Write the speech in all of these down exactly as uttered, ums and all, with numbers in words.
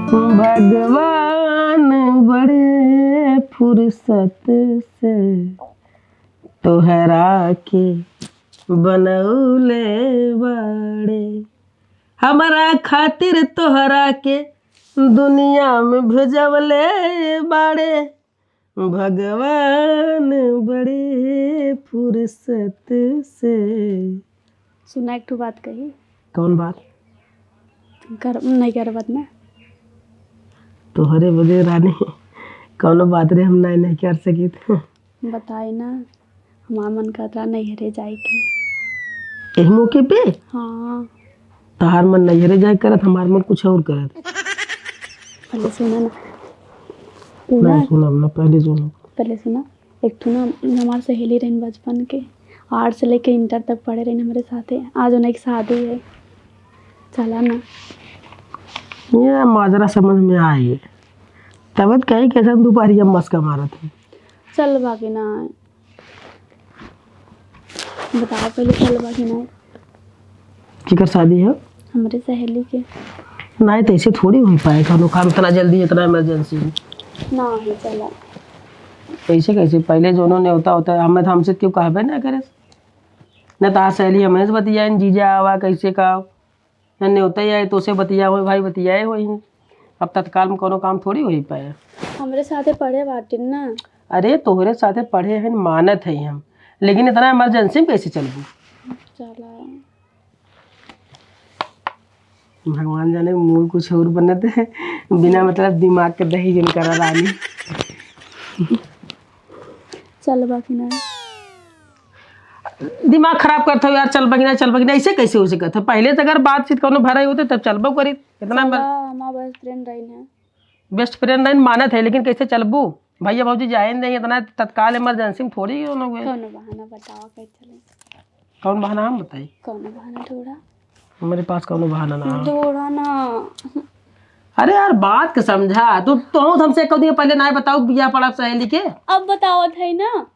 भगवान बड़े फुर्सत से तोहरा के बनौले बाड़े, हमरा खातिर तोहरा के दुनिया में भेजवले बाड़े। भगवान बड़े फुर्सत से। सुना, एक ठो बात कही। कौन बात? कर, नहीं करबत ना। तोहरे बदे रानी, कौनो बात रे, हम नहीं, नहीं कर सकित। बताई ना, हमार मन करत रहा नैहरे जाए के। एह मौके पे? हाँ। तहार मन नैहरे जाए करत, हमार मन कुछ और करत। पहले सुना ना। सुना। नहीं सुनब ना, पहले सुनो। पहले सुना। एक ठो ना हमार सहेली रहिन बचपन के, आठ से लेके इंटर तक पढ़े रहिन हमरे साथे। आज उन्हें एक शादी है, चला ना। ये माजरा समझ में आई है, तब कहीं कैसन दोपहरिया मस्का मारत है। चल बाकी ना। बताओ पहले, चल बाकी ना। केकर शादी है? हमरे सहेली के। नहीं, तो ऐसे थोड़ी हो पाए कौनो काम इतना जल्दी, इतना इमरजेंसी। ना ही चला। ऐसे कैसे? पहले जो उन्होंने होता होता, हमें तो, हमसे क्यों कहबे ना करे? न तो सहेली हमें से बतियाए, जीजा आवा, कैसे का? न नेवता ही आए, तो से बतिया हो, भाई बतियाए हो ही। अब तत्काल में कौनो काम थोड़ी हो ही पाए। हमरे साथे पढ़े बाटिन ना। अरे, तोहरे साथे पढ़े हैं, मानत है हम, लेकिन इतना इमरजेंसी में कैसे चलबू? चला। भगवान जाने, मूड कुछ और बनत है, बिना मतलब दिमाग के दही जन करा रानी। चल बाकी ना। दिमाग खराब करत हो यार, चल बगिना, चल बगिना, ऐसे कैसे हो सकत है? पहले तो अगर बातचीत कौनो भराई होते तब चलबो करी। इतना चला, बल- हमार बेस्ट फ्रेंड रही है। बेस्ट फ्रेंड रही, मानत है, लेकिन कैसे चलबू? भैया भौजी जाए नहीं, इतना तत्काल इमरजेंसी में थोड़ी कौनो हुए। कौनो बहाना बतावा, कैसे चले? कौन बहाना हम बताई? कौनो बहाना ढूंढा। मेरे पास कौनो बहाना ना है। ढूंढा ना। अरे यार, बात के समझा। तू, तू हमसे एक दिन पहले ना बताओ, बियाह पड़ा सहेली के। अब बतावत है ना।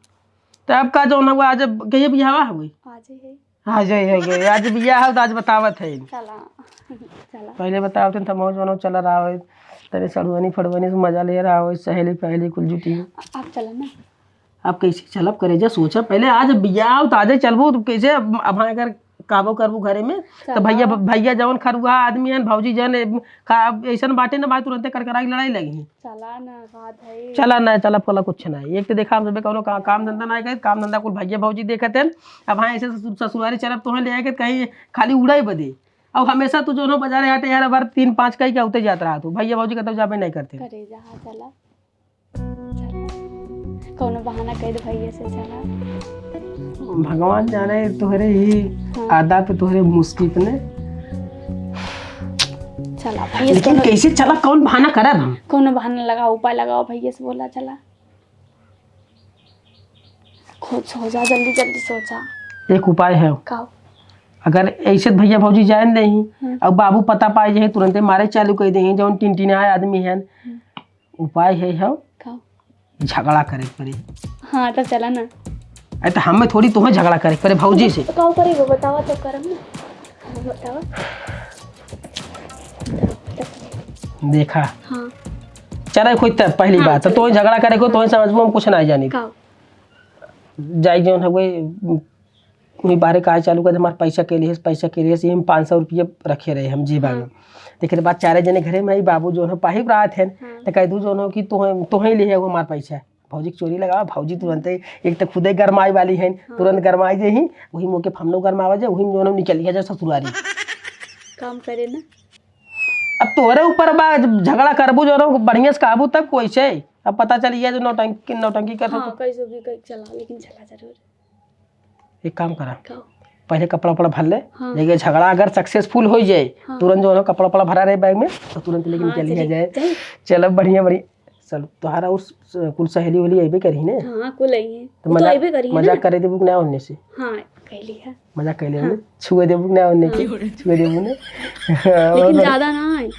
तो अब का जौन हुआ, आज कहिए बियाहवा हुई? आज ही है। आज ही है, आज बियाह है तो आज बतावत है। चला, चला। पहले बतावत है, हम जौन चला रहा है, तनी सड़ुआनी फड़ुआनी से मजा ले रहा है, सहेली पहेली कुल जुटी। अब चला ना। अब कैसे चलब करेजा, सोचा पहले, आज बियाह हो तो आजे चलबू, तो कैसे अब, अब अगर काबो करबू घरे में, तो चला। भैया, भैया जवन खरुआ आदमी हन, भौजी जन, ए, का, अब ऐसन बाटे ना भाई, तुरंते करकरा के लड़ाई लगी। चला ना, बात है। चला ना, चला, फला कुछ ना। एक तो देखा, हम सबे कौनो का-, काम धंधा ना करे, काम धंधा कुल भैया भौजी देखत हन। अब हाँ, ऐसे ससुर-, ससुरारी चलब, तोहे ले आके कहीं खाली उड़ाई बदे। अब हमेशा तू जौनो बाजारे हाटे यार, बार तीन पाँच कई के उते जात रहा तू, भैया भौजी का तब जाबे नहीं करते। करेजा, हाँ, चला। चला। कौनो बहाना कह दे भैया से, चला। भगवान जाने तोहरे ही हाँ। आदा पे, तोहरे मुस्की पे ने। चला भैया से लेकिन कौनो कैसे चला, कौन बहाना करब हम? कौनो बहाना लगाओ, उपाय लगाओ, भैया से बोला, चला। खुद सोचा, जल्दी जल्दी सोचा। एक उपाय है। का? अगर ऐसे भैया भौजी जाए नहीं, हम्म। और बाबू पता पाए जाए, तुरंते मारे चालू कर देंगे, जौन टिनटिनाए आदमी है। हम्म। उपाय है, है का? झगड़ा करे के पड़ी। हाँ, तब चला ना। अरे, तो हमें थोड़ी तोहे झगड़ा करे के पड़ी भौजी से। तो का करे वो बतावा, तो करम ना। बतावा। देखा। हाँ। चला, कोई तब पहली हाँ, बात, तो चला। तोहे झगड़ा करे को, तोहे समझबो, हम कुछ ना जानी। का? जाई जौन हवे, वही बारे कहा चालू कर, हमार पैसा के लिए, पैसा के लिए, हम पाँच सौ रुपये रखे रहे हम जेबा में। हाँ। तेकरे बाद चारे जने घरे में आई, बाबू जौन हो पाहिब रहत हैं, हाँ। तो कह दू जौन हो कि तोहे, तोहे लिए है वो हमार पैसा। भौजी के चोरी लगावा, भौजी तुरंते, एक तो खुदे गरमाई वाली हैं, हाँ। तुरंत गरमाई जे ही, वही मौके पे हम लोग गरमावा जे, वही में जौन हो निकल लिया जाए ससुरारी। काम करे ना। अब तोहरे ऊपर बा, जब झगड़ा करबू जौन हो, बढ़िया से कहबू तब कोई से। अब पता चल गया जो नौटंकी, नौटंकी कर हाँ, कैसे भी कर चला, लेकिन चला जरूर। एक काम करा, का? पहले कपड़ा उपड़ा भर ले, हाँ। लेके झगड़ा अगर सक्सेसफुल हो जाए, हाँ। तुरंत जो है कपड़ा उपड़ा भरा रहे बैग में, तो तुरंत लेके हाँ, निकल लिया चलिए, जाए। चलिए। चलो बढ़िया बढ़िया। चल, तोहरा और स-, कुल सहेली होली अइबे करी ने? हाँ, कुल आई है। तो वो तो मजाक, अइबे करी है मजाक ना। करे देबू कि ना ओन्ने से? हाँ, कैली है। मजाक कैले हाँ। हमने? छुए देबू कि ना ओन्ने के? हाँ। छुए देबू ने? हाँ, लेकिन और ज्यादा ना है,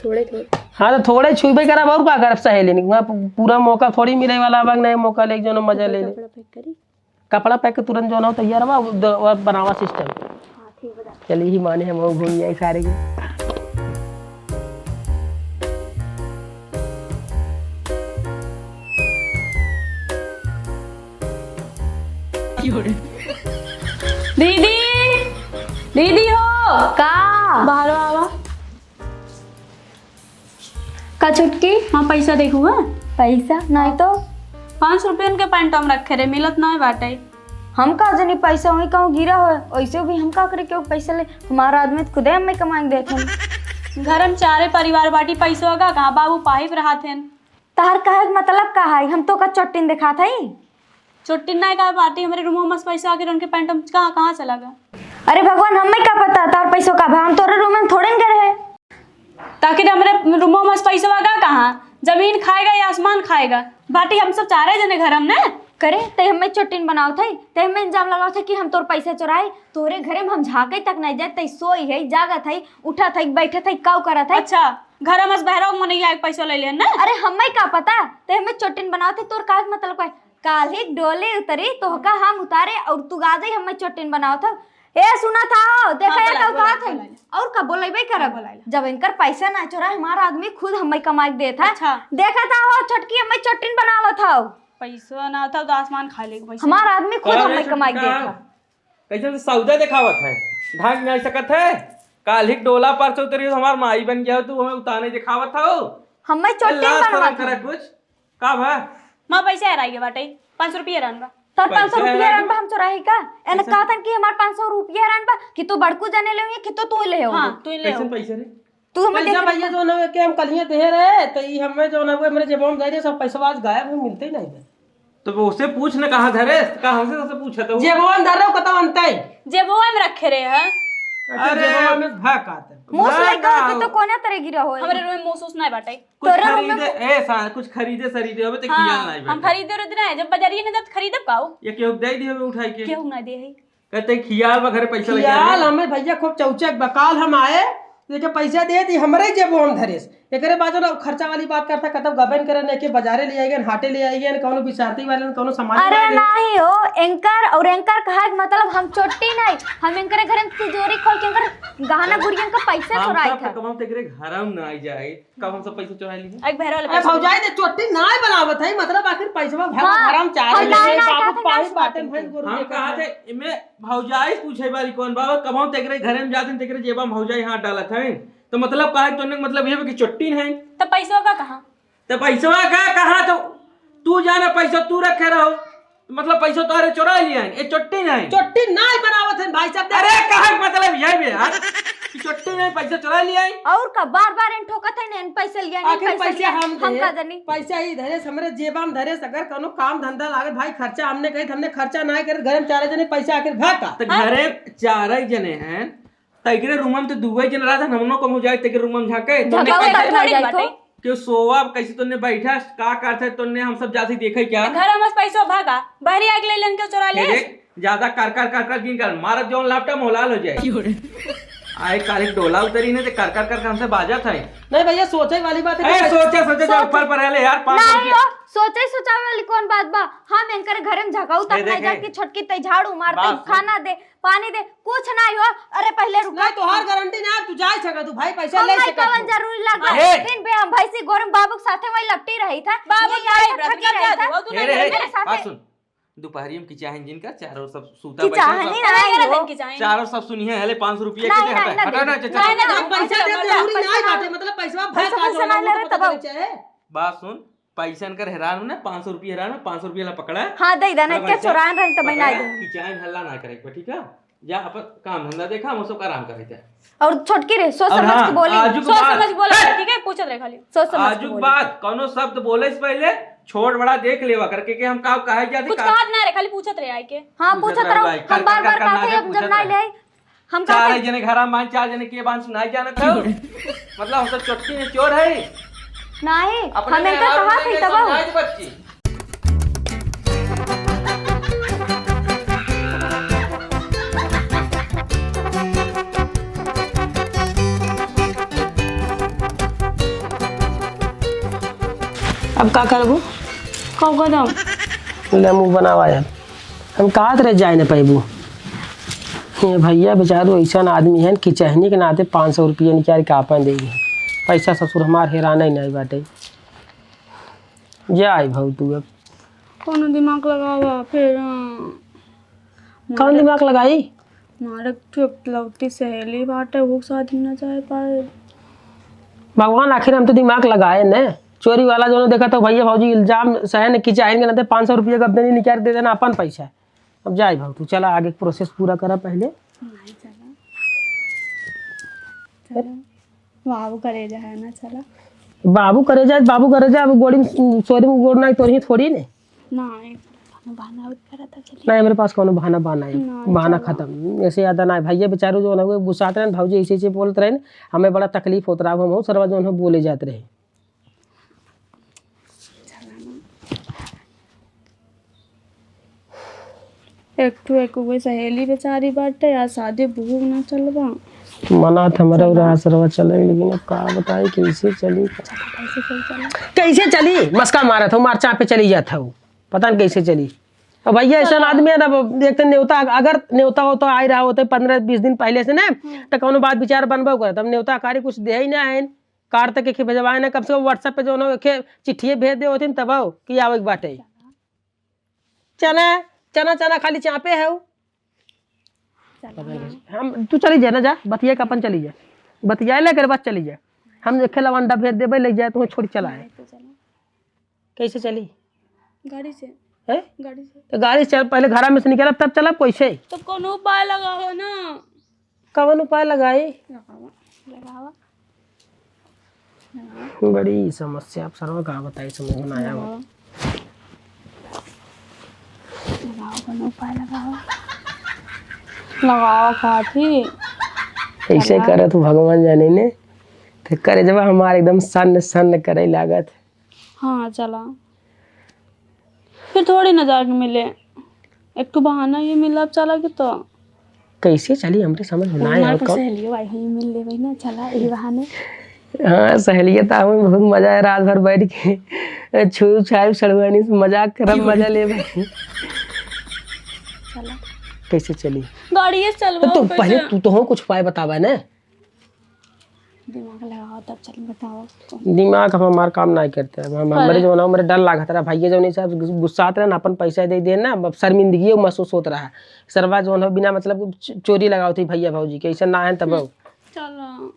थोड़े थोड़े। हाँ, तो थोड़े छुबे करब, और का करब सहेली ने? वहाँ पू-, पूरा मौका थोड़ी मिले वाला बा, नए मौका ले, जो ना मजा ले ले। कपड़ा पैक करी। कपड़ा पैक के तुरंत जो ना हो तैयार बा, वो द-, वो बनावा सिस्टम। हाँ, ठीक बा। चल, यही माने हम वो घूम जाए सारे के। दीदी, दीदी हो। का? बाहर आवा। का छुटकी? हाँ, पैसा देखू, हाँ? पैसा? नहीं तो। पाँच रुपयन के पैंटम रखे रहे, मिलत नहीं बाटे। हम का जानी पैसा वहीं कहूँ गिरा हो, वैसे भी हम का करे केहू पैसा ले, हमारा आदमी तो खुदे हमें कमाए के देत हन। घर में चारे परिवार बाटी, पैसवा का कहाँ बाबू पाइप रहत हन। तहर कहे के मतलब का है? हम तो का चोट्टिन देखात हई? चोट्टिन ना का बाटी, हमरे रूमो में से पैसा आके उनके पैंटम कहाँ, कहाँ चला गया? अरे भगवान, हमें का पता तार पैसो का भा, हम तोरे रूम में थोड़े न गए रहे। ताकि हमरे रूमो में से पैसवा का कहाँ? जमीन खाएगा या आसमान खाएगा? बाटी हम सब चारे जने घर में ने। करे, ते हमें चोट्टिन बनावत है, ते हमें इल्जाम लगावत है कि हम तोर पैसा चोराई। तोरे घरे में हम झांके तक नहीं जाए, ते सोई है, जागत है, उठत है, बैठत है, काऊ करत है। अच्छा, घर में से बहरा मनई आके पैसा ले लेन ना? अरे हमें का पता, ते हमें चोट्टिन बनावत है, तोर का मतलब का? काल्हि डोली उतरी, तोहका हम उतारे और तू गाजई हमें चोट्टिन बनावत हो। ए, सुना था हो, देखा हाँ, या बोला, का बोला, कहत है? बोला। और का बोलेबे करब? बोला। जब इनकर पैसा ना चोरा, हमारा आदमी खुद हमें कमाई के देत है। अच्छा। देखा था हो, छोटकी हमें चोट्टिन बनावत हो। पैसा ना था तो आसमान खा लेगा पैसा। हमारा आदमी खुद अरे हमें कमाई के छोटका, देत है। कैसे तो सौदा देखावत है, ढांक नहीं सकत है। काल्हि डोला पर से उतरी हो, हमार माई बन गया हो, तू हमें उताने देखावत हो। हमें ए, चोट्टिन लाज शरम बनवत करे है। कुछ। का भा? माँ, पैसा हेराई गए बाटे, पाँच सौ रुपया रहन बा। तोर पैसा पाँच सौ रुपया हेराई रहन बा, हम चोराही का? एने पैसा? कहतन कि हमार पाँच सौ रुपया रहन बा, कि तू बड़कू जने ले हुई, कि तो तू ले हो। हाँ, तू ले हो। कैसन पैसा रे? तू हमें पैसा देख भैया जो ना के हम कलिए दे रहे, तो ई हमें जो ना वो हमरे जेबों में जाए रहे, सब पैसा आज गायब है, मिलते ही नहीं बा। तो वो उससे पूछ न कहाँ धरे, का हमसे, हमसे पूछा तो। जेबों में धरे, कतौ अंतै। जेबों में रखे रहे हैं। अच्छा, अरे। जेबों में भा का आते। मुंह से ना, लेकर ना। कि तो कोने तरह गिरा हो। हमरे रूम में महसूस नहीं बाटे। कुछ तोरे रूम में खरीदे, ए, सा-, कुछ खरीदे सरीदे होबे त हाँ, खियाल नाई हम बेटा। खरीदे उरीदे नाई, जब बाजारिये में जब खरीदब का हो? ये केहू दे दी होबे उठाई के। केहू ना दे है। कहते खियाल बा घरे पैसा लेके खियाल आए। हमें भैया खूब चौचक बकाल हम आए, लेके पैसा दे दी, हमरे जेबो हम धरेस। एकरे बाद जो ना खर्चा वाली बात करता, कहता गबन करे ने के बाजारे ले आइगन, हाटे ले आइगन, कौनो बिसारती वाले ने कौनो सामान अरे ले आइगन। नाही हो, एंकर और एंकर कहा के मतलब हम चोट्टी नहीं, हम एंकर घर में तिजोरी खोल के एंकर गहना गुरियन का पैसा हम चुराई सब था। कमाओ तेरे घर में ना आई जाए। कब हम सब पैसा चुरा ली है? एक भैरव वाले ए, पैसा। भौजाई दे चोट्टी नाय बनावत है, मतलब आखिर पैसवा भैरव हाँ, भरम चाहे हम ले, नाय, नाय, बाबू कहत है पाही नाच बाटे, बाटे। भैंस गोरू हम के कहा कहा। थे, इमे भौजाई पूछे वाली कौन बाबा, कब हम तेकरे घरे में जाते हैं, तेकरे जेबा में भौजाई हाथ डालत है, तो मतलब कहा है, तोने मतलब ये कि चोट्टी है। तो पैसवा का कहा? तो पैसवा का कहा? तो तू जाना पैसा तू रखे रहो। मतलब पैसा तोहरे चोरा लिया है, ये चोट्टी नहीं। चोट्टी नाय बनावत है भाई साहब, देख। अरे कहे के मतलब यही बे यार, कि चोट्टी नहीं पैसा चोरा लिया है। और का बार-बार इन ठोकत है, इन पैसा लिया, इन आखिर पैसा पैसा लिया, हम हम दे, का जानी? पैसा ही धरे, हमरे जेबा में धरे, अगर कोनो काम धंधा लागत भाई, खर्चा हमने कही, हमने खर्चा नाय करे, घर में चारे जने पैसा आखिर भा का? तो हाँ? घरे चारे जने हैं, तो एकरे रूम में तो दुए जन रहत हैं, हमनो को हो जाए, तेरे रूम में झाके, तो झगड़ा नहीं होता पैसा है, थोड़ी बाटे। क्यों सोवा, कैसे तोने बैठा, का करत है तोने, हम सब जाती देखे क्या? घर में पैसा भागा, बहरी आग ले लेन के चोरा ले। अरे, ज्यादा कर कर कर कर जिन कर, मारत जौन लापटा मोलाल हो जाए। क्यों रे? आए काले डोला उतरी ने ते कर कर कर कर हमसे बाजा था। नहीं भैया, सोचे वाली बात है ए, कि सोचे, सोचे, जा सोच- ऊपर पर रहले यार, पाँच सौ नहीं रुपया। हो, सोचे सोचावे वाली कौन बात बा? हम एंकर घर में झकाऊ तक ए, नहीं देखे। जाके छोटकी तई झाड़ू मार, बात तई सुन। खाना दे, पानी दे, कुछ नहीं हो। अरे पहले रुको। नहीं, तोहार गारंटी ना, तू जाए सका, तू भाई पैसा हम ले नहीं सका कवन तू। जरूरी लगा। ए! दिन बे हम भैंसी गोरम बाबू के साथे वही लपटी रही था। बाबू ये नहीं, यहाँ ब्रत थकी कर रही जा था। दो, तू ए नहीं रे, कर ए, मेरे साथे। बात सुन। दोपहरी में किचाहन जिनका चारों सब सूता कि बैठा चाहनी सब। नहीं अरे, हो। कि चाहनी। चारों सब सुनिए, हले पाँच सौ रुपया के नहीं, दे, नहीं, हटा, नहीं, हटा, नहीं, हटा, नहीं, हटा, नहीं, हटा, पैसा हटा, दे, हटा, जरूरी पैसा नहीं ना। बाटे, मतलब पैसा भाई पैसा, काट पैसा वाला नहीं ले रहे, मतलब तब आओ। करे चाहे। बात सुन, पैसा इनकर हैरान हो ना, पाँच सौ रुपया हैरान, पाँच सौ रुपया ला पकड़ा। हाँ, दे देना, चला इनके भाई, चोरान रही तो मैं पकड़ा, नहीं दूँ। किचाहन हल्ला ना करे, ठीक है? जा अपन काम धंधा देखा, हम सब आराम करे जा। और छोटकी रे, सोच और समझ हाँ, के बोली। आजू के सोच बाद, समझ बोला, हे! ठीक है? पूछत रहे खाली। सोच समझ के आजू के बोली। बाद कौनो शब्द बोले से पहले छोट बड़ा देख लेवा करके कि हम का कहे जाते कुछ का कहत ना रहे, खाली पूछत रहे आइके। हाँ, पूछत पूछत रहे रहो। भाई, हम कर, बार कर, बार कर, कहते ना हैं, अब जब पूछत ना रहे। ले आई, हम चार कहते जने घर में, चार जने के बांस नहीं जानत हो। मतलब हम सब चोट्टी में चोर है। नहीं, अपने हम में इनका आवाज कहा उठेंगे, थे तब समझाए दे बच्ची। अब का करबू? का कदम? ले मुंह बनावा यार। हम कहत रहे जाए न पैबू। ये भैया बेचारू ऐसन आदमी है कि चहनी के नाते पाँच सौ रुपया निकाल के आपन देगी। पैसा ससुर हमार हेराना ही नहीं बाटे। जा आई भाऊ तू अब। कौनो दिमाग लगावा फिर, अ, कौन दिमाग लगाई? मारे एक ठो एकलौती सहेली बाटे, वो शादी ना जाए पाए। भगवान, आखिर हम तो दिमाग लगाए न। चोरी वाला जो देखा तो भैया भौजी इल्जाम सहे न कि चाहे न, पाँच सौ रुपया का अब देनी निकाल दे देना अपन पैसा। अब जाए भाव, तू चला आगे process पूरा करा पहले। नहीं, चला। चला। बाबू करेजा है ना, चला। बाबू करेजा, बाबू करेजा, अब गोड़ी में, sorry में गोड़ नहीं, तोरी थोड़ी ने। नहीं, बहाना उठ करा था, चली। नहीं, मेरे पास कौनो बहाना बा नहीं। नहीं, बहाना चला। खत्म। ऐसे ज्यादा ना, भैया बेचारू जो ना, वो गुस्सात रहे, भौजी ऐसे ऐसे बोलत रहे, हमें बड़ा तकलीफ होत रहा, हम सरवा जो है बोले जात रहे। एक ठो एक कोई सहेली बेचारी बाटे, आ शादी भूख ना चलबा। मना त हमरा चला। रहा सरवा चले, लेकिन अब का बताई कैसे चली? कैसे चली? कैसे चली? मस्का मारत हो, मार चापे चली जात हो, पता न कैसे चली। अब भैया ऐसा चला। आदमी है ना, एक तो नेवता, अगर नेवता हो तो आए रहा होते पन्द्रह बीस दिन पहले से ना, हम्म। तो कौनो बात विचार बनबो करत। अब नेवता कारी कुछ दे ही ना है, कार तक के भेजवाए ना, कम से कम WhatsApp पे जो ना के चिट्ठिए भेज दे होते तब कि आवे के बाटे। चना, चना, चना खाली चापे है उ। चला। हम, तू चली जा ना, जा, बतिया के अपन चली जा, बतिया ले कर बाद चली जा। हम एक लवंडा भेज देबे, ले जाए, तुम्हें छोड़ चला है। नहीं, तो चला। कैसे चली? गाड़ी से। हैं? गाड़ी से। तो गाड़ी से चल, पहले घरा में से निकलब, तब चलब कैसे? तो कोनो उपाय लगाओ ना। कवन उपाय लगाई? लगावा, लगावा। बड़ी समस्या, अब सरवा का बताई, समझ में ना आया। लगाओ। लगाओ, कोनो उपाय लगाओ। लगाओ, काफी। ऐसे चला। करत हूँ, भगवान जाने ने, तो करे जब हमारे एकदम सन्न सन्न करे लागत। हाँ, चला। फिर थोड़ी ना जाके मिले। एक ठो बहाना ये मिला, अब चला के तो। कैसे चली, हमरे समझ में ना हमारे आया पास कब। सहेलियों आई हुई, मिल लेवे ना, चला, यही बहाने। हाँ, सहेलिया तो हमें बहुत मजा आया, रात भर बैठ के छू छाई सड़ुआनी से मजाक करब, मजा लेबे। चला। कैसे चली? गाड़िए से चलबो, तो, तो कैसे? पहले तू तो हो कुछ उपाय बतावा ना। दिमाग लगाओ तब चल बताओ। दिमाग हम हमार काम नाहीं करते। अब हम, हमरे अरे। जौन, हमरे डर लागत रहा, भैया जौन ऐसे गुस्सात रहे ना, अपन पैसा दे दे ना, अब शर्मिंदगी महसूस होत रहा। सरवा जौन हो बिना मतलब चो-, चोरी लगावत ही भैया भौजी के, ऐसा ना है तब। हम्म, चलो।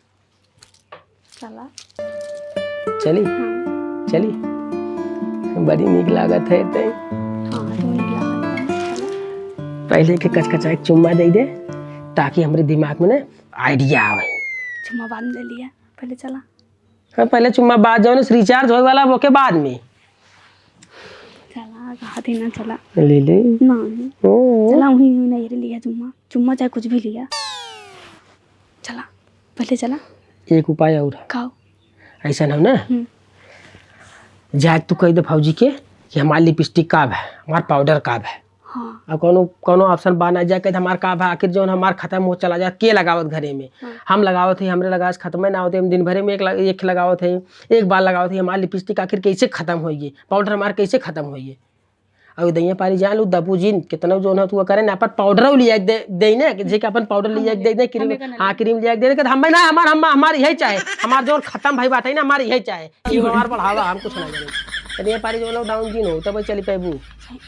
चला। चली? हाँ। चली? बड़ी नीक लागत है ते। हाँ, तो नीक लागत है। पहले के कचकचा एक चुम्मा दे दे, ताकि हमरे दिमाग में ना idea आवे। चुम्मा बाद में ले लिया, पहले चला। हाँ, पहले चुम्मा बाद, जौन recharge होए वाला, ओके बाद में। चला, कहा थी ना, चला। ले ले। नहीं। ओ। चला, वहीं, वहीं नहीं लिया चुम्मा। चुम्मा चाहे कुछ भी लिया। चला, पहले चला। एक उपाय और है। का? ऐसा ना हो ना। हम्म। जाए तू कह दे भौजी के कि हमार lipstick का है, हमार powder का है। हाँ। अब कौनो, कौनो option बा ना, जाके हमार का बा, आखिर जौन हमार खत्म हो चला जात, के लगावत घरे में? हाँ। हम लगावत ही, हमरे लगावत खत्म ना होते, हम दिन भरे में एक ल-, एक लगावत ही, एक बार लगावत ही, हमार lipstick आखिर कैसे खत्म होइए, powder हमार कैसे खत्म होइए? और दहिया पारी जान लू, दबू जिन, कितना जौन है तू करे ना, पर powder लिया दे, दे ना, कि जे के अपन powder लिया दे दे, cream, हमें का ना हाँ, ले। Cream लिया दे दे, कि हमें ना, हमार, हम, हमार यही चाहे, हमार जौन खत्म भाई बात है ना, हमार यही चाहे। ई हमार बढ़ावा, हम कुछ ना जाने। तनी ये पारी जो lockdown दिन हो, तब चली पैबू।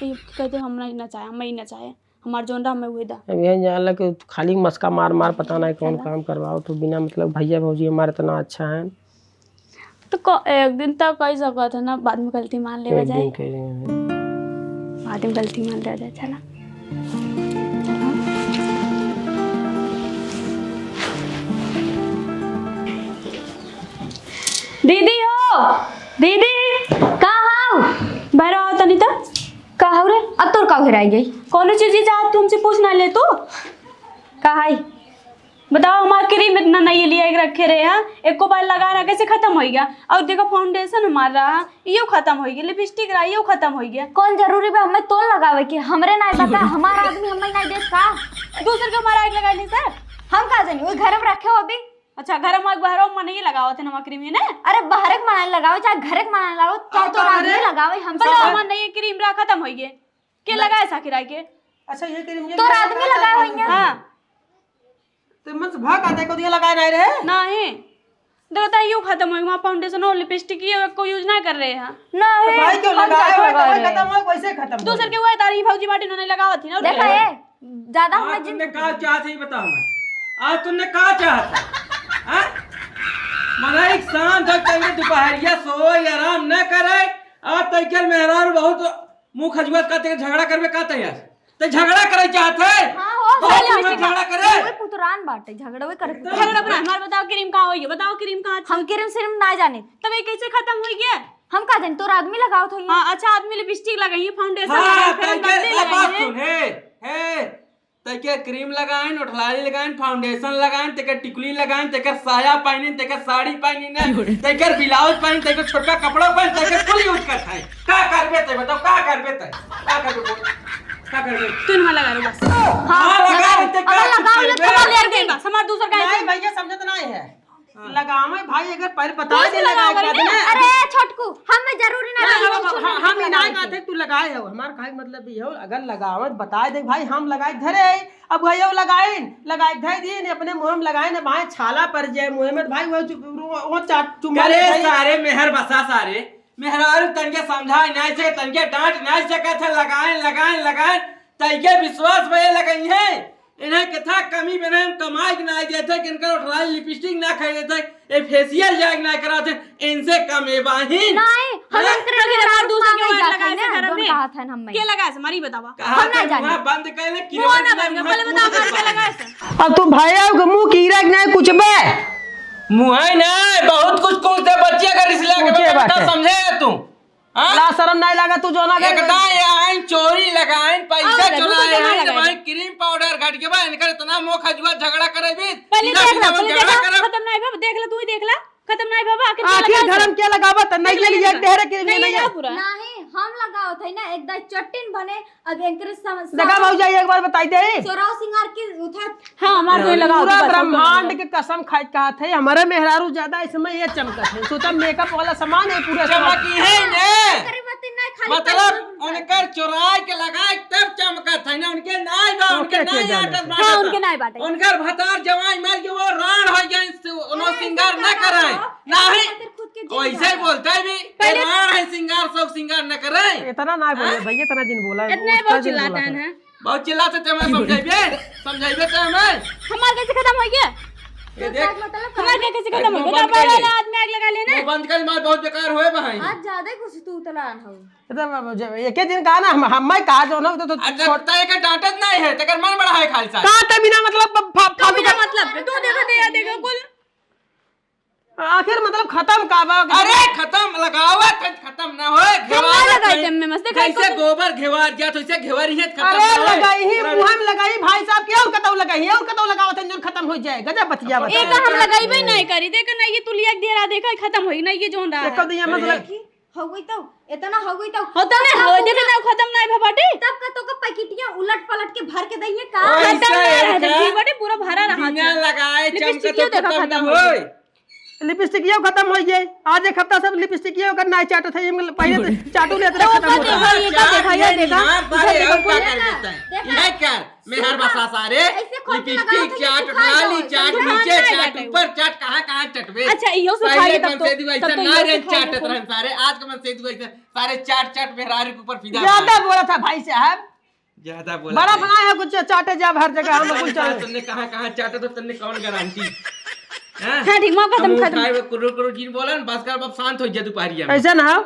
ए, कह दे, हम नहीं ना चाहे, हम नहीं ना चाहे। हमार जौन रहा, हमें उहे दा। अब यही जान ला कि खाली मस्का मार मार, पता नहीं कौन चला। काम करवाओ, तो बिना मतलब भैया भौजी हमारे इतना अच्छा है। तो क-, एक दिन तो कह सकत है ना, बाद में गलती मान लेवा एक जाए। दिन कह रहे हैं। बाद में गलती मान लेवा जाए, चला। दीदी हो, दीदी। का हाउ? बाहर आओ तनी तो। का हाउ रे? अब तोर का हेराई गई? कौनो चीज ही चाहत, तुमसे पूछ ना ले तू। का हाई? बताओ, हमार cream इतना नहीं लिया के रखे रहे हैं, एको बार लगा रहा, कैसे खत्म हो गया? और देखो, foundation हमार रहा, इयो खत्म हो गया, lipstick रहा, इयो खत्म हो गया। कौन जरूरी बा हमें तोल लगावे के? हमरे नाई बता, हमार आदमी हमें नाई देत का? दूसर के हमारा आग लगा ली सर। हम का जानी, वही घर में रखे हो अभी। अच्छा, घर में बाहर में नहीं लगावत है नमक cream ने? अरे, बाहर के मनाई लगावे, चाहे घर के मनाई लगावे, चाहे तो बाहर आदमी लगावे, हम बोलो, सब हमार नहीं cream रहा, खत्म हो गए। के लगाए साकिर आए के? अच्छा, ये cream ये तोर आदमी लगाए होइया। हाँ। तो मन से भाग आता है, को दिया लगाए नहीं रहे? नहीं। देखो, तो यू खत्म हो गया, foundation और lipstick ये को use ना कर रहे हैं। नहीं, तो भाई क्यों हम लगाए का हो? लगाए तो रहे? खत्म हो, वैसे खत्म हो। दूसर के हुआ तारी भौजी बाटी उन्होंने लगावा थी ना, देखा उठे। है? ज्यादा आज हमें तुमने जिन- का चाहत है, ये बताओ ना। आज तुमने का चाहत है? हाँ? मने एक शांत हो, चल के दोपहरिया सोए, आराम न करे, आज तैके मेहरारू बहुत मुंह खजुआत का, तेरे झगड़ा करबे का तैयार? ते झगड़ा करे चाहत है? हाँ, हो, बहुत झगड़ा। तुम झगड़ा करे? कोई पुतरान बाटे, झगड़ा वे करे। झगड़ा बना, हमार बताओ क्रीम कहाँ होई है? बताओ क्रीम कहाँ है? हम क्रीम श्रीम ना जाने। तब ये कैसे खत्म होई है? हम का जाने, तोर आदमी लगावत होई है। हाँ, अच्छा, आदमी लिपस्टिक लगाई है, फाउंडेशन हाँ, लगाई है, फेयर तैके लवली अब बात लगाई है। सुन, हे, हे, तैके क्रीम लगाइन, ओठलाली लगाइन, फाउंडेशन लगाइन, तैके टिकुली लगाइन, तैके साया पहनिन, तैके साड़ी पहनिन, तैके ब्लाउज पहनिन, तैके छोटका कपड़ा पहनिन, तैके कुल यूज करत है। का करबे तै बताओ, का करबे तै? का करबे बोल? का करबे? तू ना लगा लो बस। हाँ, हाँ, लगा लगा लो। ले, तै का अगर लगा कुछ लो, करबे? तो ले ले बस, हमार दूसर का नहीं, है। भैया समझत नहीं है। हाँ। लगावे भाई, अगर पहले बता कौन दे, सी लगावे लगावे के बाद रे? ना। अरे छोटकू, हम जरूरी ना ना, लगे, हम, कुछ हम, नहीं हम ही लगावे नहीं के। कहते तू लगाए हो, हमार कहे के मतलब ये हो, अगर लगावे बता दे भाई, हम लगाए धरे आई, अब भाई वो लगाइन, लगाए धरे दिए ने अपने मुंह में लगाइन, भाई छाला पर जाए मुंह में, भाई वो चु-, वो, वो चा-, चुम्मा करे ले भाई। सारे मेहर बसा सारे, मेहरारू तनके समझाए नहीं सके, तनके डांट नहीं सके थे, लगाइन, लगाइन, लगाइन, तैके विश्वास भये लगई है। इन्हें कितना कमी बने, हम कमाई के ना देते कि इनका उठलाई लिपस्टिक ना खरीदे थे, ये फेशियल जाए के ना कराते, इनसे कम ए बाही। नहीं, हम हाँ? इनकरे तो फिर मेहरारू हमार दूसर मांगे के जात लगा है से ना, घर जोन में। कहा था हम के लगा से, मारी बतावा। कहा हम ना था जाने। मुंह बंद कर ले, मुंह ना बंद कर, पहले बताओ, घर के लगा से। अब तू भाई आओ के मुंह कीरा के नहीं कुछ बे। मुंह है ना, बहुत कुछ कुछ दे बच्चे का रिश्ता के कुछ बात है। समझे तू? हाँ? ला शरम नहीं लगा तू जोना के एकदम ये आइन चोरी लगाइन, पैसा और चोराए दूसरा आइन, लगाए। भाई क्रीम पाउडर घट के बा, इनकर इतना मोह खजुआ झगड़ा करे भी, पहले सीधा देख सीधा ला, वो पहले झगड़ा देख ला, करे। खत्म नहीं भा, देख ला, तू ही देख ला, खत्म नहीं भा, आखिर आखिर लगा घर में क्या लगावा त नहीं ले लिया, ढेरे के नहीं नहीं लिया है। पूरा। नहीं, हम लगावत है ना, एक दाई चट्टिन बने, अब एंकर समझ देखा भौजाई, एक बार बताई दे। सोरह सिंगार के उठा हाँ, हमार तो ये लगा पूरा होता है, ब्रह्मांड के कसम खाई के कहत है, हमारे मेहरारू ज्यादा इसमें ये चमकत है। सोचा मेकअप वाला सामान है पूरा चमकी है ने। करे बात नहीं, खाली मतलब पैसा उनकर चोराई के लगाई तब चमकत है ना, उनके नाई बा, उनके ओके, नाई चल, आटत चल। बाटत। हाँ, उनके नाई बाटे। उनकर भतार जवाई मर के वो राण हो गए, उन्हों हाँ, सिंगार ना कराए। नहीं, खातिर खुद के जिन वैसे ही जाता। बोलता है भी, पहले राण है सिंगार, सब सिंगार न करे। इतना ना बोले हाँ? भैया, इतना जिन बोला, इतना उतना बहुत जिन चिल्लाता बोला है था। ना। बहुत चिल्लाते थे, हमें समझाइबे, समझाइबे तो हमें। हमार कैसे खत्म हो गया? ये देख। मतलब हमार कैसे खत्म हो गया? बंद कर ले। आदमी आग लगा लेना। मुंह बंद कर, मार बहुत बेकार होए भाई। आज ज्यादा ही कुछ तू उतलान हो। इधर बाबू, जब एक ही दिन कहा ना, हम, हम मैं कहा जो ना, तो, तो अच्छा, छोड़। तय के डांटत नहीं है, तेकर मन बड़ा है खाली सा। का ते बिना मतलब, फा-, तू फालतू बिना का मतलब, तू देखो, दे, देखो, कुल। आखिर मतलब खत्म का बा? अरे खत्म लगावत है, खत्म ना होए, हम ना घेवारत लगाई है। ते में मस्त देखा जैसे कौन गोबर घेवार जात, वैसे घेवारी है, खत्म अरे ना होए। लगाई ही, अरे मुँह में लगाई भाई साहब के, और कतौ लगाई, और कतौ लगावत है, जोन खत्म हो जाए, गजब बतिया बता। एक हम लगाई भाई नहीं करी, देख ना ये तुलिया के देरा देखा, खत्म होई ना ये जोन रहा एक है। तो ये मतलब देखी, हो गई तो, इतना हो गई तो। होता नहीं, हो, देख ना खत्म नहीं भबाटे। तब का तो का पैकेटिया उलट पलट के भर के दइए का? ओए, खत्म ना रहा, ठीक बाटे, पूरा भरा रहा बिना था। लगाए लिपस्टिक चमके तो क्यों देखा खत्म खत्म ना हो होए। गई? लिपस्टिक ये खत्म हो गई। आज एक हफ्ता से लिपस्टिक ये ओकर नाई चाटत है, ये मतलब पहले तो चाटू लेते तो खत्म ऊपर होता देखो, है। ये का देखा, ये देखा। हाँ, बारे इधर और देखो, का कर देता है? देखा। ये क्या? मेहर बसा सारे, ऐसे खोटी लिपस्टिक लगाओ तो चाट, ये सुखा लाली जाओ, चाट, समझा? नीचे हाँ, चाट, नहीं ऊपर चाट, कहाँ, कहाँ चटबे? अच्छा, इहो सुखा पहले गई तब तो, मनसेधु तब ऐसा तो ना इहो रहे सुखा गई चाटत तो। रहन सारे, आज के मनसेधु ऐसा, सारे चाट, चाट मेहरारू के ऊपर फिदा ज्यादा मारे। बोला था भाई साहब। ज्यादा बोला बड़ा था। बनाए है कुछ चाटे जाब हर जगह, हम कुछ तुमने कहाँ, कहाँ चाटे तो तुमने कौन गारंटी? हाँ? हाँ, ठीक, मौका हम तुम खत्म। उठाए हुए कुरुर, कुरुर जिन बोलन, बस कर, अब शांत हो जा दोपहरिया में। ऐसा ना हो।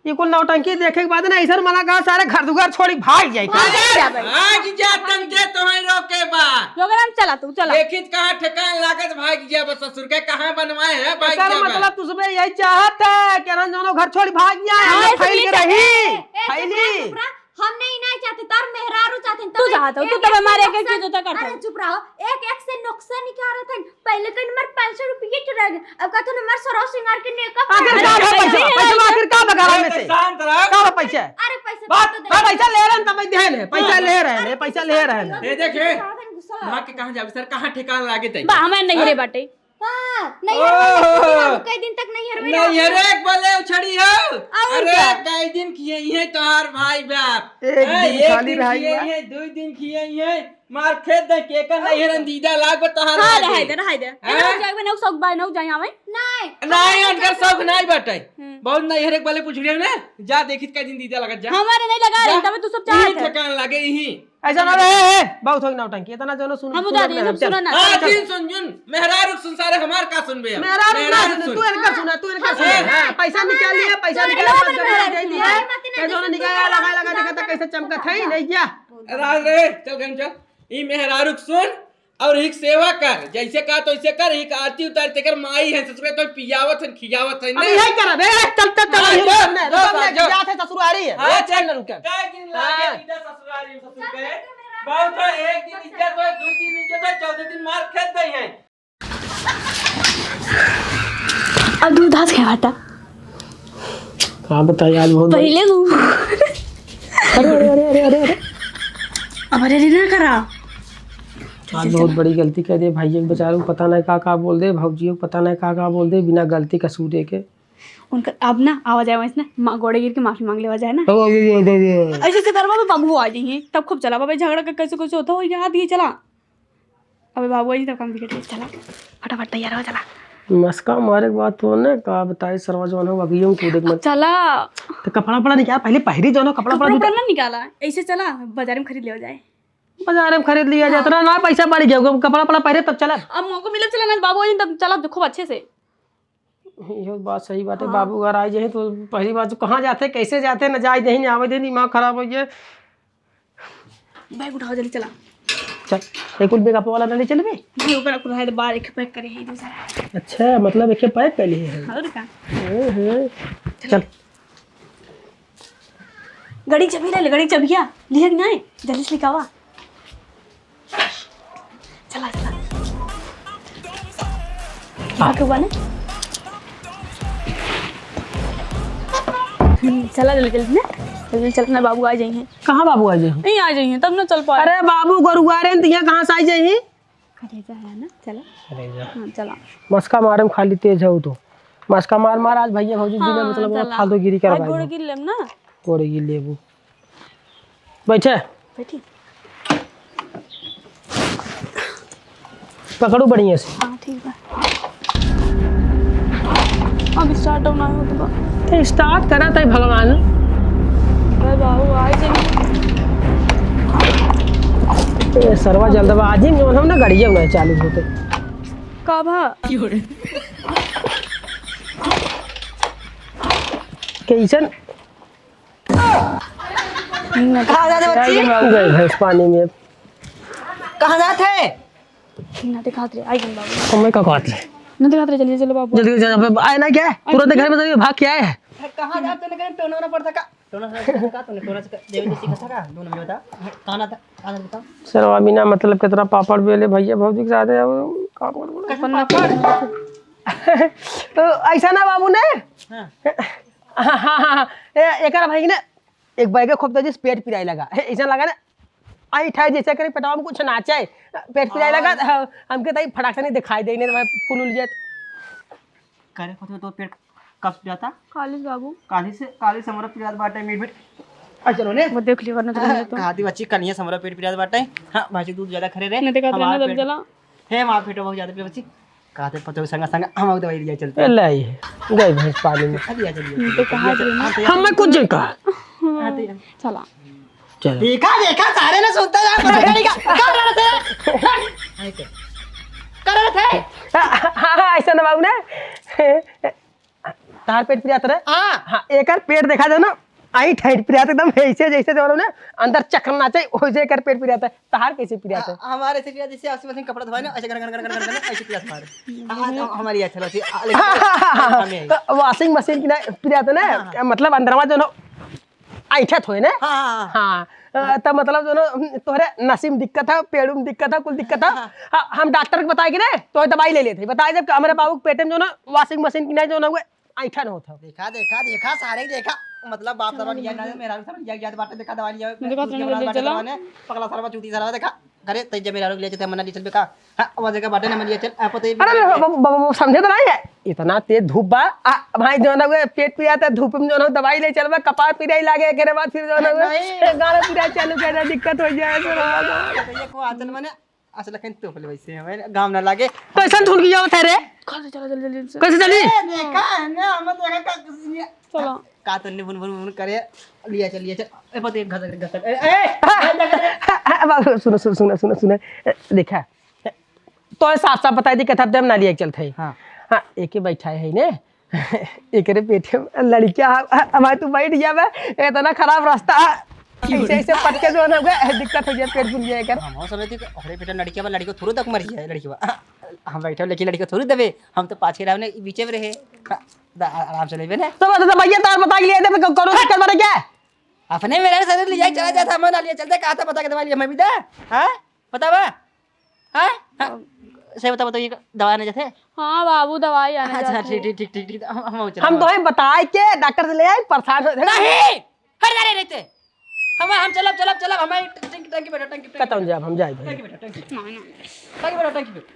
ये कुल नौटंकी देखे के बाद ना, ऐसा मना कहा, सारे घर दुआर छोड़ी भाग जाए। भाग जा भाई। भाग जा, तन के तुम्हें रोके बा। प्रोग्राम चला, तू चला। देखित कहाँ ठेकान लागत, भाग जा बस ससुर के, कहाँ बनवाए है, भाग एकर जा बस। मतलब तू सुबह यही चाहत है कि हम दोनों घर छोड़ी भाग जाए, हाँ, हम ऐसे फैल नहीं के चाहते। रही, ए, चुप फैली। रह, चुप रह। हम नहीं, नहीं चाहते, तार मेहरारू चाहते, तू तबे चाहत हो, तू एक तबे एक से हमारे एक एक नुकसान, चीज होता करता अरे है। चुप रहो, एक एक से नुकसान निकालत है। पहले कहीं मर पाँच सौ रुपये चुरा गए, अब कहते ना मर सरो सिंगार के मेकअप आखिर कर का रहे बा हैं। पैसा? पैसा आखिर का बा घरा में से? शांत रहो। का बा पैसा? अरे पैसा बात, तो दे। हाँ, पैसा ले रहे हैं, तब ध्यान है, पैसा हाँ। ले रहे हैं, अरे पैसा ले रहे हैं। ये देखे, गुस्सा माँ के कहाँ जावे सर, कहाँ ठिकाना लागे तै? बा, हमें नहीं रे बाटे। हाँ, नैहर वाले ओह! कई दिन तक नैहर में नहीं, रहा। अरे, एक बोले उछड़ी हो। और अरे, क्या? कई दिन खिए हैं तोहार भाई बाप। एक हैं, दिन एक खाली दिन रहा खिए हुआ। हैं, दो दिन खिए हैं, मार खेद दे के का नहीं हेरन दीदा लाग बा तहार हाँ, आगे। रहाई दे, रहाई दे। हैं? एना जाए बे, नौ सौ बाय नौ जाए आवे। नहीं। नहीं, उनकर शौक नहीं बाटे। हम्म। बहुत नहीं हेरे वाले पूछ रहे ना, जा देखित का दिन दीदा लगत जा। हमारे नहीं लगा रही, जा। तबे तू सब चाहत यही है। ठेकान लागे यही। ऐसा ना रे, ए, ए, बहुत होई नौटंकी, इतना जोनो सुन, हम सुन उधार रहे, दिए, हम सब चल। सुनो ना। हाँ, चल, चल। जिन सुन, जिन, मेहरारू सुन सारे हमार का सुनबे अब? मेहरारू ना मेहरारू सुन, सुन। तू इनका सुना, तू इनका हाँ। सुना। हाँ, पैसा निकाल लिया, पैसा हाँ, निकाल लिया, हाँ, पैसा हाँ, निकाल दिया। हाँ, ये जोनो निकाल लगा, लगा, देखा था कैसे चमकत है, नहीं क्या? राज रे, चल घर चल। ई मेहरारू के सुन और एक सेवा कर, जैसे कहा तो ऐसे कर, एक आरती उतार, तेकर माई है, ससुरे तो पियावत है, खियावत है, अब नहीं? यही करब, ए, चल, चल, चल, हाँ, ये जो, रुकब ना, जो, रुकब ना, जो। जात है ससुरारी है, हाँ, ए, चल ना रुकब। कई दिन लागे हाँ। इधर ससुरारी में ससुर के? बहुत है, एक दिन इज्जत है, दो दिन इज्जत है, चौदह दिन मार खेद दे है। अब दूध हाथ के हटा। का बताई, आज बहुत पहले वो अरे, अरे, अरे, अरे, अरे, अरे। अब अरे, अरे ना करा। आज बहुत बड़ी गलती कर दे भाई, एक बेचारू पता नहीं का, का बोल दे, भौजियो पता नहीं का, का बोल दे, बिना गलती कसूरे के। उनका अब ना आवाज आए वैसे ना, मा-, गोड़े गिर के माफी मांग लेवा जाए ना। ओ, ये, ये, ये, ये। ऐसे से करवा में बाबू आ जाइए, तब खूब चला, बाबा झगड़ा का कैसे, कैसे होता हो, याद ये चला। अबे बाबू, आई तब काम बिगड़ गया। चला, फटाफट तैयार हो, चला। मस्का मारे के बाद तो ने का बताई, सरवा जवान हो, अभी यूं कूदे के मन। चला। तो कपड़ा पड़ा निकाल, पहले पहरी जवान हो, कपड़ा पड़ा कपड़ा निकाल। पड़ा ना निकाला, ऐसे चला, बाजार में खरीद लेवा जाए। बाजार में खरीद लिया जाए, हाँ। इतना ना पैसा बढ़ गया, कपड़ा पड़ा पहरे तब चला। अब मौका मिले, चला ना, बाबू, आई तब चला, खूब अच्छे से। इहो बात सही बाटे, हाँ। बाबू घर आइ जाइहीं तो पहली बात तो कहाँ जाते, कैसे जाते, न जाए देहीं, न आवे देहीं, दिमाग खराब होइ गया। बैग उठाओ, जल्दी चला। चल, एक कुल बेग वाला न ले चलबे? नहीं, ओकरा कुल है, बाहर एक पैक करे है, दूसरा। अच्छा, मतलब एक पैक कर लिए है। और का? हम्म, हम्म। चल। चल। गड़ी चबी ले ले, गड़ी चबिया लिहे कि नाहीं? जल्दी से लिकावा। चला, चला। हाँ। यहाँ के हुआ ना? हम्म, चला जल्दी, जल्दी ना। जल्दी चला ना, बाबू आ जाइहीं। कहाँ बाबू आ जाइहीं? नहीं आ जाइहीं, तब ना चल पाए। अरे बाबू गोरुआ रे, तो यहाँ कहाँ से आ जाइहीं? कलेजा है ना, चला। कलेजा। हाँ, चला। मस्का मारे में खाली तेज हउ तो। मस्का मार मार आज भैया भौजी जी ने हाँ, मतलब चला। फालतूगिरी आज करवाई गोड़ बा। गिर लेम ना। गोड़ गिर लेबू। बैठे। बैठी। पकड़ू बढ़िया से। हाँ, ठीक बा। अब start ना होत बा। तो start करा तई भगवान। अरे बाबू, आई जाइए। ए, सरवा जल्दबाजी में जौन हम ना गड़िया ना चालू होते। का भा? कैसन? कहाँ जाते बच्ची? गए भैंस पानी में। कहाँ जात है? ना दिखात रे, आई गन बाबू। हमें का कहत रे? ना दिखात रे, जल्दी चलो बाबू। जल्दी चलो, अब आए ना क्या? तुरंत घर में से भाग के आए। कहाँ जात तूने कहीं टोना ना पड़ता का? टोना से का तूने टोना से देवे जैसी कथा का? दो नंबर बता। कहाँ ना था? कहाँ था बताओ? सरवा बिना मतलब कितना पापड़ बेले भैया भौजी के साथ है, वो काम कर बोला। कैसे पापड़? तो ऐसा ना बाबू ने? हाँ। हाँ, हाँ, हाँ, हाँ। ए, एकर भाई ने एक बैगे खोप दे दिस, पेट पिराए लगा। हे, ऐसा लगा ना, आई ठाए जैसे करे पेटवा में कुछ नाचे, पेट पिराए लगा, हाँ। हाँ, हमके ताई फटाक से नहीं दिखाई दे, नहीं तो मैं फूल उल जात। करे खोप तो पेट कब पिराता? काली से बाबू। काली से, काली से हमरा पिरात बाटे मीठ मीठ। आ, चलो ने। वो देख लियो, वरना तो हाँ, नहीं तो। कहा थी बच्ची, कनिया से हमरा पेट पिरात बाटे। हाँ, भाई दूध ज्यादा खरे रे। नहीं दिखात रे, हमारा ना दब पेट जला। हे, हमारा पेट बहुत ज्यादा पिरात बच्ची। कहते पतोह संगा संगा हम दवाई लिया चलते। ए, लाई, गई भैंस पानी में। अभी आ चलिए। तो कहा दिया ना। हम मैं कुछ नहीं कहा। हाँ, तो ये चला। चल। देखा, देखा, सारे ने सुनता रहा, पता नहीं क्या, कर रहे थे? कर रहे थे? हाँ, हाँ, हाँ, ऐसा ना बाबू ने। तार पेट पिरात रहे? हाँ। हाँ, एकर पेट देखा जाए ना, आई ठैठ पिरात एकदम ऐसे जैसे जो ना अंदर चक्र नाचे, वैसे एकर पेट पिरात है। तहार कैसे पिरात है? आ, हमारे से पिरात जैसे washing machine कपड़ा धोए ना, ऐसे गन, गन, ऐसे पिरात हमारे। हाँ, हाँ, हमारी अच्छा लगती है। आ, लेकिन हाँ, हाँ, हाँ, हाँ। हमें आई। तो washing machine की ना पिरात है ना, हाँ, हाँ। मतलब अंदरवा जो ना ऐठत होए ना? हाँ, हाँ, हाँ। हाँ, अ, त मतलब जो ना तोहरे नसीम दिक्कत है, पेड़ू में दिक्कत है, कुल दिक्कत है। हाँ। हाँ, हम डॉक्टर के बताए कि ना, तो दवाई ले लेते। बताए जब कि हमारे बाबू के पेट में जो ना washing machine की ना जो ना हुए, ऐठन होत हो। देखा, देखा, देखा, सारे देखा। मतलब, बाप सरवा लिया ना, मेहरारू सरवा लिया, लिया बाटे, देखा, दवाई लिया, मुझे कहा तूने जल्दी चला। पकला सरवा, चूती सरवा, देखा। अरे, तै जब मेहरारू लिया, चलते, मना लिया, चल बे का। हाँ, वो जगह बाटे ना, मलिया, चल, आप तो ये अरे, बाबू, बाबू, बाबू, समझे तो नहीं है। इतना तेज धूप बा, आ, भाई, जो ना, वो पेट पिरात है, धूप में जो ना, दवाई ले चल बे, कपार पिराई लागे, एकरे बाद फिर जो ना, वो नहीं। गाना पिराई चालू कर दे, दिक्कत हो जाए, फिर। तो ये को आचल मने, असल कहीं तो बोले वैसे हमें गाँव ना लागे। कैसन धुन की आवत है रे? कैसे चला, जल्दी, जल्दी से। कैसे चली? ए, देखा है ना, हम देखा का चलो। का तो ने बुन, बुन, बुन करे, लिया चल, लिया चल। ए, पति, घसक, घसक। ए, ए, ए, बाबू, सुनो, सुनो, सुनो, सुनो, सुनो। ए, देखा, तो साफ, साफ बताई दी, कथा देम ना लिया चलत है। हाँ। हाँ, एके बैठा है ने, एकरे पेटे में लड़किया, ह-, ह-, हमारे तू बैठ गया बे, इतना खराब रास्ता, ऐसे, ऐसे पटके जो ना हुआ, दिक्कत हो जाए, पेट फूल जाए कर। हम समझते कि अरे बेटा, लड़किया बा, लड़किया थोड़ी तक मर जाए, लड़किया बा। हम बैठे, लेकिन लड़किया थोड़ी दबे, हम तो पाछे रहे, बीचे में रहे। हाँ, द-, आ-, आराम से लेबे ना। तो बता, तो भैया, तार बता के लिए थे, को-, कौनो दिक्कत बने क्या? अपने मेरा साथ ले जाए, चला जाता, हम ना लिए चलते, कहा था बता के दवाई लिए, मैं भी दे। हाँ? बतावा? हाँ? हाँ? सही बता, बताओ, ये दवाई आने जाते? हाँ बाबू, दवाई आने अच्छा, जाते। ठीक, ठीक, ठीक, ठीक, ठीक, हम, हम चला। हम तो ही बताए के डॉक्टर से ले आए, परेशान हो। नहीं! हट जा रे, रहते। हम, हम चलब, चलब, चलब, हम टंकी, टंकी बैठो, टंकी, टंकी। कतौन जाब, हम जाए भाई। टंकी बैठो, टंकी। नहीं, नहीं। टंकी बैठो, टंकी बैठो।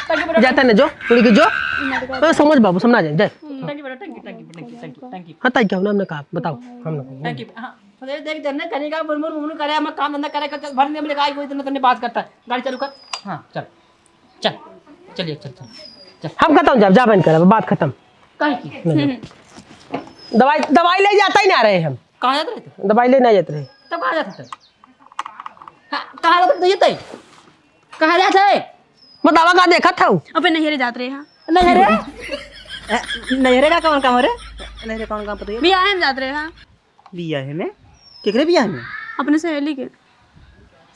टंकी बैठो, जाते न जो, उड़ी के जो। मत कर। हाँ, समझ बाबू, समझ जाए, जाए। टंकी बैठो, टंकी, टंकी, टंकी, टंकी, टंकी। हाँ, ताई, क्या नाम ने कहा? बताओ, हम लोग। टंकी, हाँ। अरे देख, जन्ने करेगा, बुनबुन, बुनबुन करे, हम काम धंधा करे, कर, भर दिन में लिखाई, कोई दिन तन्ने बात करता है। गाड़ी चालू कर। हाँ, चल। चल, चलिए, चल, चल, चल। हम खतम, जब जा बंद कर, अब बात खतम। काहे की? नहीं। दवाई, दवाई ले जाता ही ना रहे हम। कहाँ जाते रहते? दवाई ले ना जाते रहे। तब कहाँ जाते थे? हाँ, कहाँ जाते थे? कहाँ जाते? बतावा, का देखत हऊ? अबे नैहरे जात रहे, हाँ। नैहरे? ए, नैहरे का कौन काम है रे? नैहरे कौन काम पता है? बियाहे में जात रहे, हाँ। बियाहे में? केकरे बियाहे में? अपने सहेली के।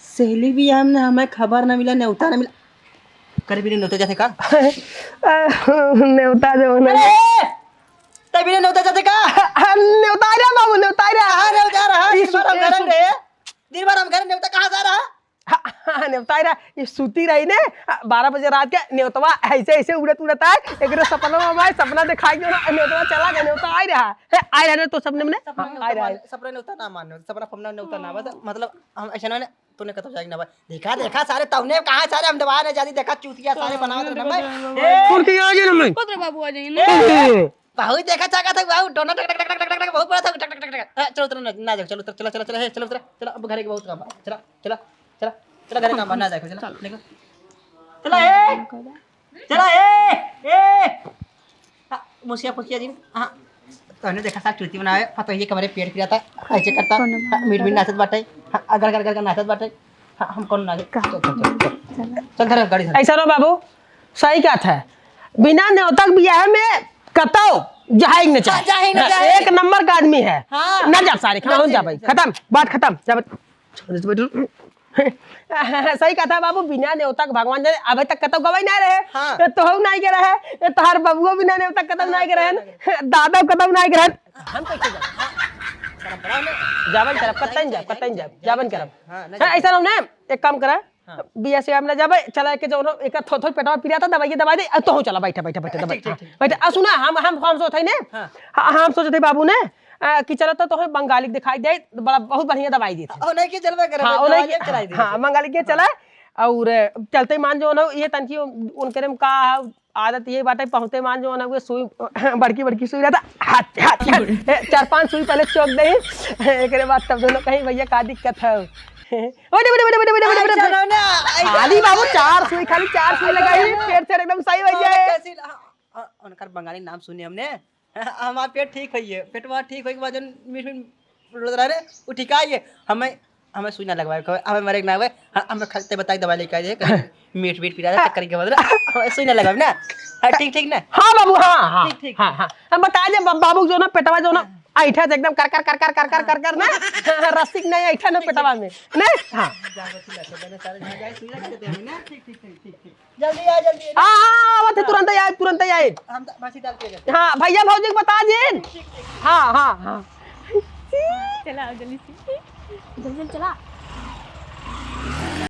सहेली बियाहे में ना, हमें खबर ना मिला, नेवता ना मिला। करे बिना नेवता जाते का? नेवता जो ना। अरे! तभी ने नेवता जाते का? नेवता आ रहा बाबू, नेवता आ रहा। हाँ, नेवता आ रहा। ई दिन भर हम सु-, घर में रहे। दिन भर हम घर में नेवता कहाँ से आ रहा? हाँ, हाँ, नेवता आ रहा। ई सूती रही ने, बारह बजे रात के नेवतवा ऐसे, ऐसे उड़त, उड़त आए। एकरे सपना में आए, सपना दिखाई दे रहा, नेवतवा चला गया, नेवता आ रहा। है, आ रहा ने तो सपने में ने? सपना हाँ, नेवता आ रहा मान-, है। सपना नेवता ना मानो, सपना फपना नेवता ना बता, मतलब, हम ऐसे ना ने, तूने कतौ जाए ना बा। देखा, देखा, सारे तौने कहाँ सारे हम दबा ने जाती, देखा, चूतिया सारे बनावत रहे ना मैं। ए! उनके आ जाए ना मैं। कतरे बाबू आ जाए ना। ए! बहुत देखा चाहत है, बाबू, डोना टक, टक, टक, बहुत बड़ा था, टक, टक, टक, टक। हाँ, चलो, उतरो ना, ना जाओ, चलो, उतरो, चला, चला, चला, हे, चलो, उतरा, चला, अब घरे के बहुत काम बा। चला, चला, चला, चला, घरे काम बा, ना जाओ, चला, चलो। निकल। चला, ए! चला, ए! ए! हाँ, मुसिया फुसिया जी, हाँ, तोहने देखा साथ चूती बनावे, हाँ, तो ये कमरे पेट पिरात है, ऐसे करता, हाँ, मीठ मीठ नाचत बाटे, हाँ, अगर, अगर, अगर नाचत बाटे। हाँ, हम कौन ना, चल, चल, चल, चल। चल, धर, गाड़ी धर। ऐसा ना बाबू, सही कहत है, बिना नेवता के बियाह में कतौ जाए के न चाहे। हाँ, जाए के न चाहे। एक नंबर का आदमी है। हाँ। ना जा सारे, खाओ ना जा भाई, खत्म, बात खत्म। जा भाई। सही कहत है बाबू, बिना नेवता के भगवान जाने, अबे तक कतौ गवाई ना रहे। हाँ। ये तो हम नहीं के रहे, ये तोहार बबुआ बिना नेवता कतौ नहीं के रहे, दादा कतौ नहीं के रहे। हम कैसे जाब? परंपरा में जाबन करब, कतई जाब, कतई जाब, जाबन करब। हाँ, ना हाँ, जाबे। ऐसा ना, एक काम करा, हाँ। बियाह से हम ना जाबे, चला के जौन एक थो-, थो पेटवा पिरात है, दवाई, दवाई दे, आ, तोहू चला, बैठा, बैठा, बैठा, ठीक, दवाई। ठीक, हाँ, ठीक, ठीक। बैठा, आ, सुना, हम, हम, हम सोचत हई ने, हाँ। हाँ, हम सोचत हई बाबू ने, आ, कि चला तो तोहे बंगाली दिखाई दे, बड़ा, बहुत बढ़िया दवाई देत है। ओ, नहीं के चलबे करे, हाँ, ओ, नहीं दवाई के, चलाई दे। हाँ, बंगाली के हाँ। चला, और चलते मान जो ना, ये तनकी उनकरे में का आदत ये बाटे, पहुँचते मान जो ना, वो सुई, बड़की, बड़की सुई रहता, हाथ, हाथ, हाथ। ए, चार पांच सुई पहले चोक दे, एकरे बाद तब दोनों कहीं, "भैया, का दिक्कत है?" बड़े, बड़े, बड़े, बड़े, बड़े, बड़े, बड़े। चलो ना, ऐसा खाली बाबू, चार सुई, खाली चार सुई लगाई, पेट से एकदम सही हो जाए। कैसी, हाँ, हाँ, उनकर बंगाली नाम सुने हमने, हमार पेट ठीक होइए, पेटवा ठीक होइए के बाद जौन मीठ मीठ रोज रहे रे, उ ठिकाइए। हमें, हमें सुई ना लगवाए, हमें मरे के ना हुए। हाँ, हमें खाली ते बताई दवाई लेके आइए, कहीं मीठ मीठ पिरात है, चक्कर के बदला, हमें सुई ना लगवाए ना। हाँ, ठीक, ठीक ना? हाँ बाबू, हाँ, हाँ, ठीक, ठीक। हाँ, हाँ। हम बता दे बा-, बाबू जो ना पेटवा जो ना ऐठा से एकदम कर, कर, कर ना, रस्सी के नहीं ऐठा ना पेटवा में, नहीं? हाँ। जा, बस, ले, सब बने सारे झांझा सुई लगा देते हैं ना। ठीक, ठीक, ठीक, ठीक, ठीक। जल्दी आ, जल्दी आ। हाँ, हाँ, हाँ, आवत है, तुरंत ही आए, तुरंत ही आए। हम त-, बासी डाल के जाते हैं। हाँ, भैया भौजी को बता दीन। हाँ, हाँ, हाँ। चला, आओ जल्दी से। जल्दी, जल्दी चला।